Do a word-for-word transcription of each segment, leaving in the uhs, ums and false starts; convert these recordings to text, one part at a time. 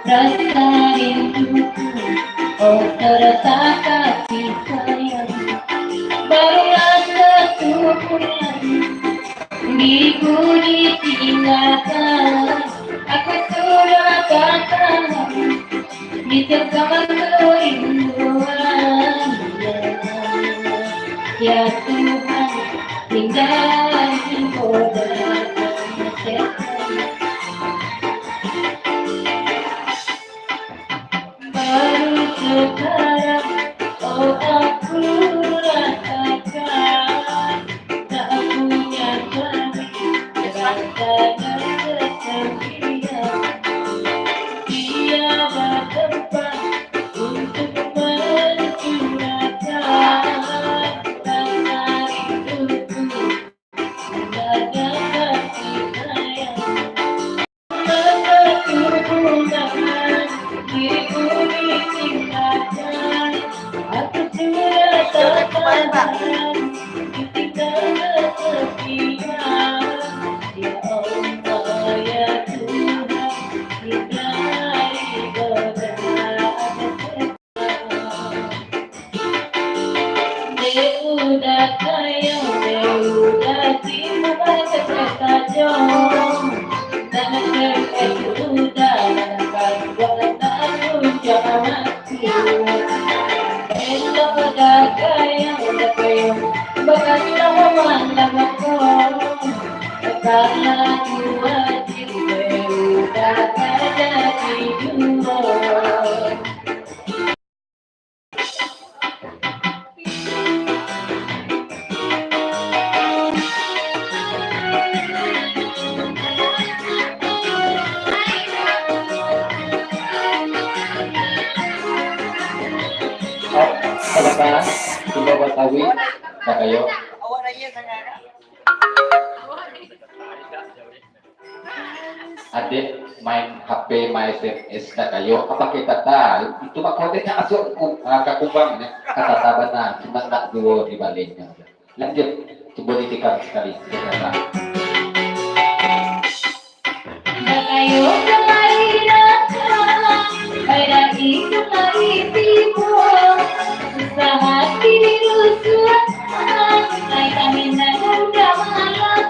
Rasa rinduku, oh terasa kasih sayang. Barulah satu bulan minggu ditinggalkan, aku sudah tak tahan di tengah kerinduan. Ya Tuhan, hindari godaan setan. Baru sekarang, oh, aku rasakan tak punya kami, rasanya kesepian. Tiada tempat untuk mencurahkan rasa rinduku. Dek uda kayo, dek uda timbul sajo. Nan dek uda nan kaduo, nan tunjuak mati. Elok da kayo, da kayo, bakal lamo malam ko. Kalau wajib, dek uda ka jadi duo. Sabanta, cubo Batawi, Batayo. Adek main H P, main S M S, dak kayo, apo kita ta? Itu mako adek ndak masuk ku-, ah, ka kubang ni. Kata tabana, cuma ndak duo di baliknya. Lanjut, cubo ditikam sekali. Dak kayo kamari datang, bai dari kamari tibo. Susah hati dirusuah, ai kami nan udah malam.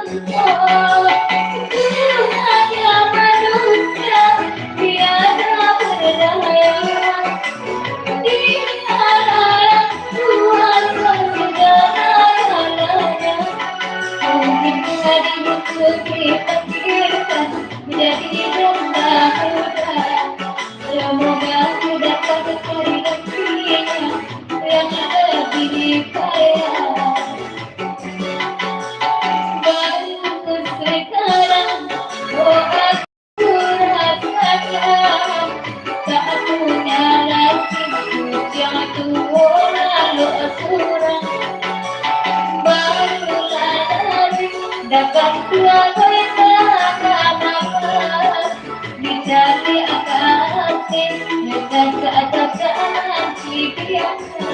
Semoga ku dapat cari rezekinya yang lebih kaya. Baru sekarang, oh, aku rasakan tak punya lagi, bujang tuo lalok surang. Barulah lari, dapat dua bayi tak nafas. Dicari akal hati, nyata keadaan si biasa.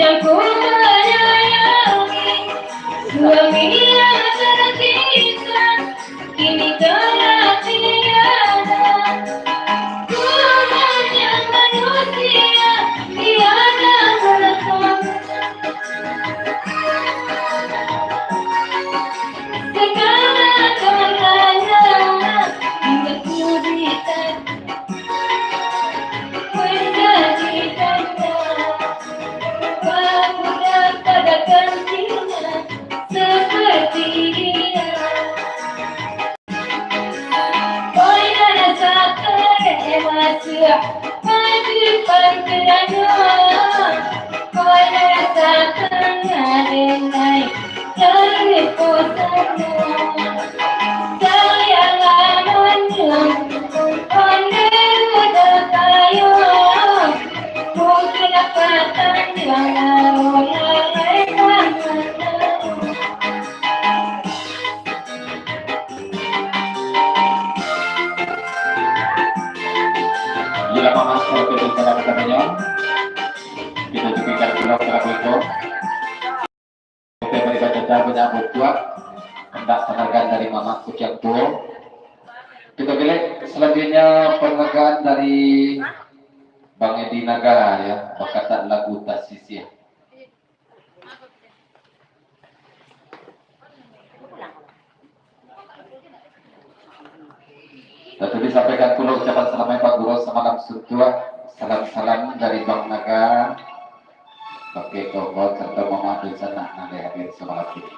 Yang ku menyayangi, suami yang tercinta, kini telah tiada. Ku hanya manusia, tiada berkah. Segala-galanya, hingga ku di menjadi tanda, pemuda pada kancingnya seperti dia. Oi, rasa terima kasih, pagi-pagi raya. Oi, rasa tengah denai. Bila mamakai ketika kita menyambut, kita juga pulang ke Afrika. Oke, mari baca dah banyak buat, hendak penghargaan dari Mamak Kucing Tuo. Kita pilih selanjutnya penghargaan dari Bang Edi Naga, ya, bakatak lagu Tak Sisiah. Tentu disampaikan pulo ucapan salamnya Pak Guru samalam suntuak. Salam-salam dari Bang Naga, Pakai Tongol, serta Mama Dulsanak nan hadir samalam ini.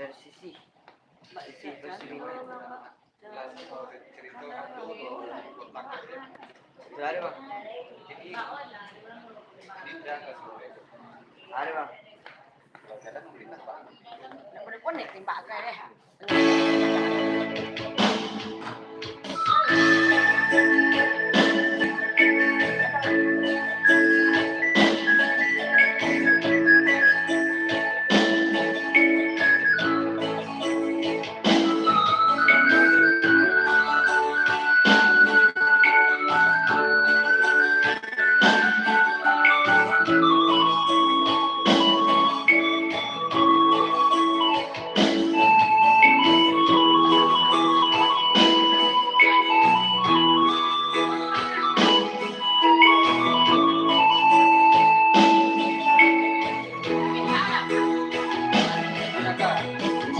Dari sisi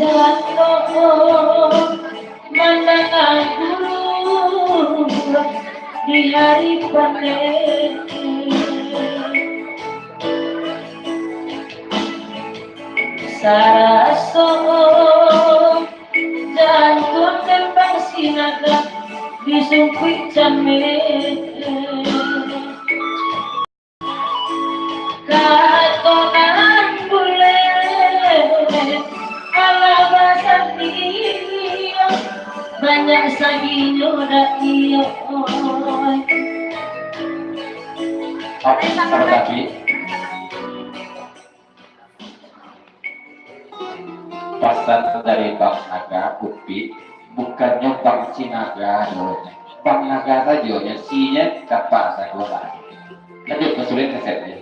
Jando mandanga guru di hari pandai. Saraso jantuang tembang sinaga disungkuik cameh. Kato nan bulek, alah basandiang, banyak saginyo dak iyo. Oke, sahabat Nabi. Pasan dari Bang Naga, Upi, bukannyo Bang Cinaga doh. Bang Naga sajo nyo, si-nyo kapak sajo lah. Lanjut, masukin kasetnyo.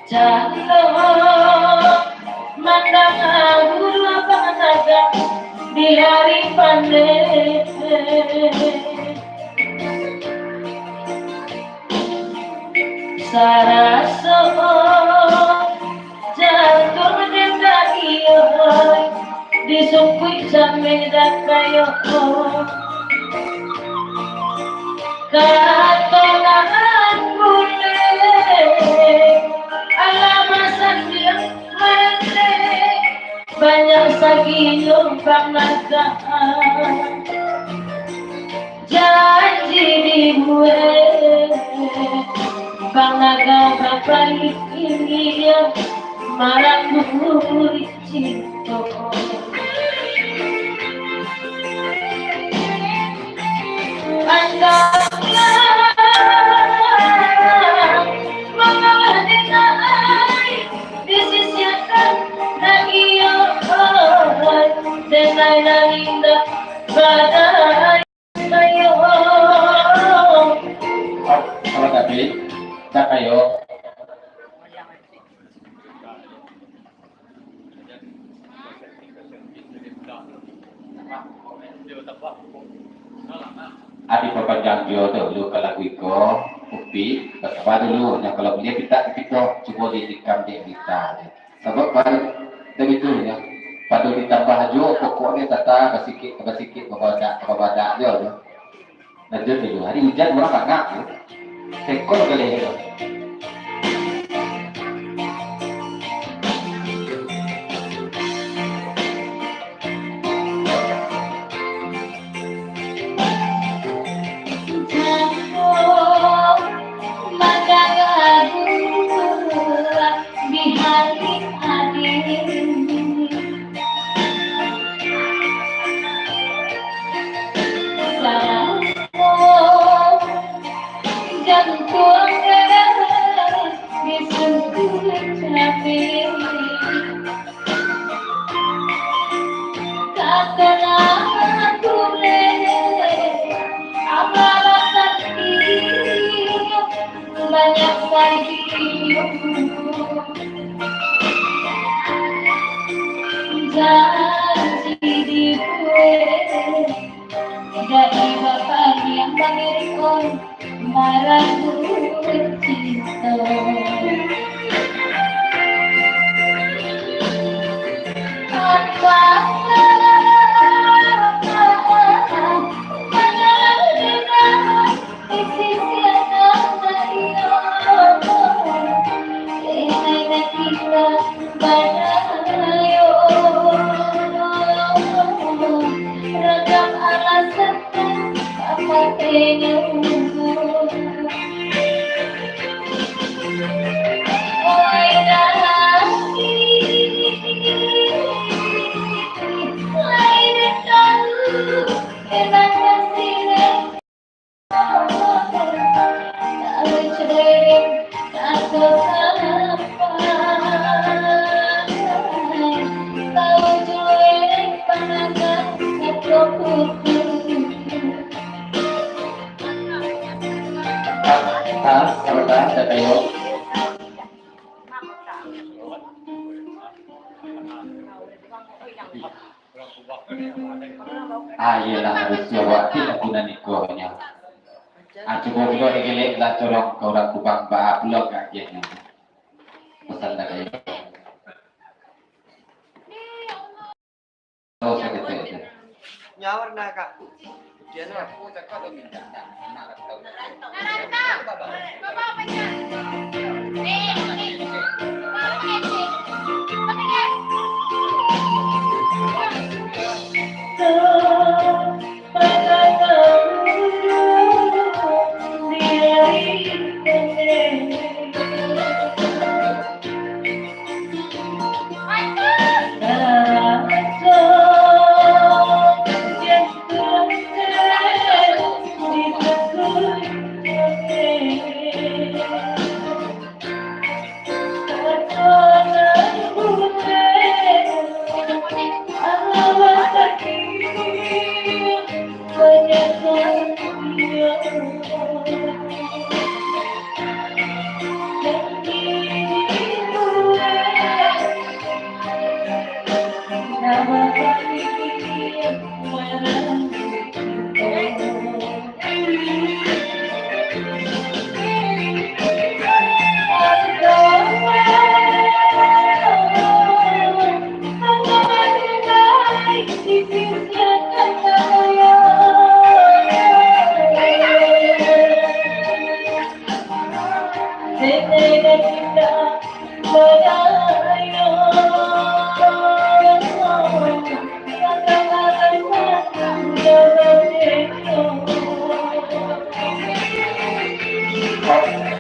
Cando mandanga guru Bang Naga di hari pandai. Saraso jantuang tembang iyo, disungkuik cameh dak kayo. Kato nan bulek, alah basandiang mandeh, banyak saginyo Bang Naga. Janji dibuek, Bang Naga bapaik, marambuik cinto. Anggaplah, Bang Naga, Denai nan indah badai mayo. Kalau tapi, tak ayo. Ati papanjang juo dulu ka lagu iko, Upi, basaba dulu, nyo kalau buliah pintak ka kito, cubo ditikam dek Rita. Sabab baru, dan itu nyo, pado ditambah juo, pokoknyo tata basikik, basikik, babadak, babadak juo, nyo. Lanjut dulu, hari ujan urang bangak tu. Sekol kali itu. Di hari adin. Sarato jantuang di suntuik cabe. Takana tuleh amara sakti. Banyak sajo janji dibuek, jadi bapak yang pangirik on marangkul cinta. Apa Ah, iyolah, harus jawab, tidak guna niko nyo. Ah, cubo pulo digelek lah corong ka urang Kubang, baa pulo ka agiahnyo. Pesan dah kayo. Tahu saketek aja. Nyawa nak, Kak.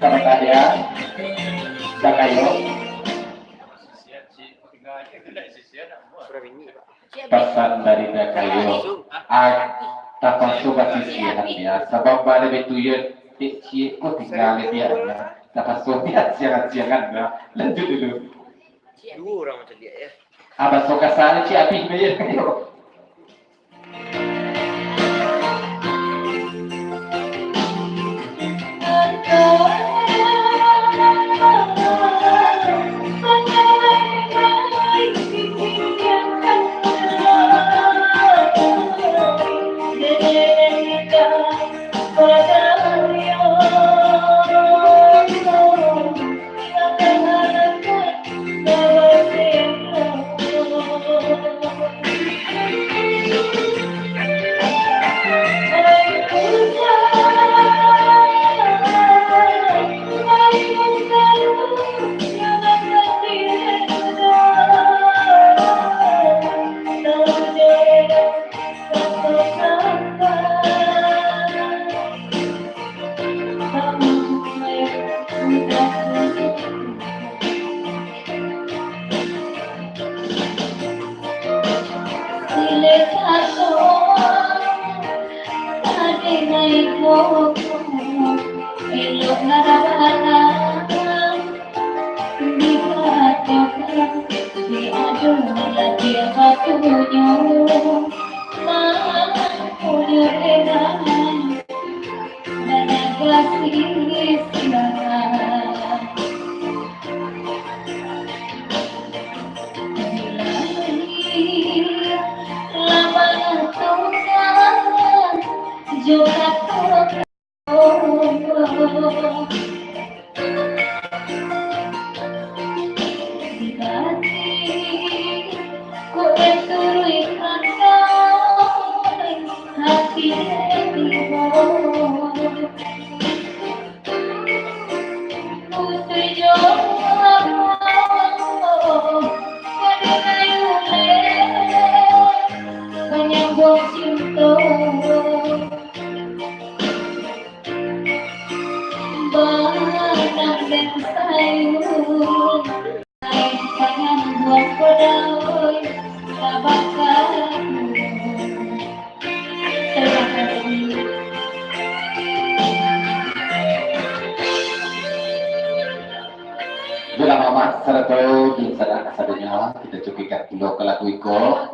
Selamat hari ya. Dakayo. Pesan dari Dakayo. Ah, tapaso basisiahan ya. Sabab bana betuyo, dek ciek ko tingga lek dia. Tapaso dia siangan-siangan ya. Lanjut dulu. Dua orang macam dia ya. Ah, baso kasa ni ciek abih bae. Sarato di sanak sadonyo, kito cukuikan pulo ka lagu iko.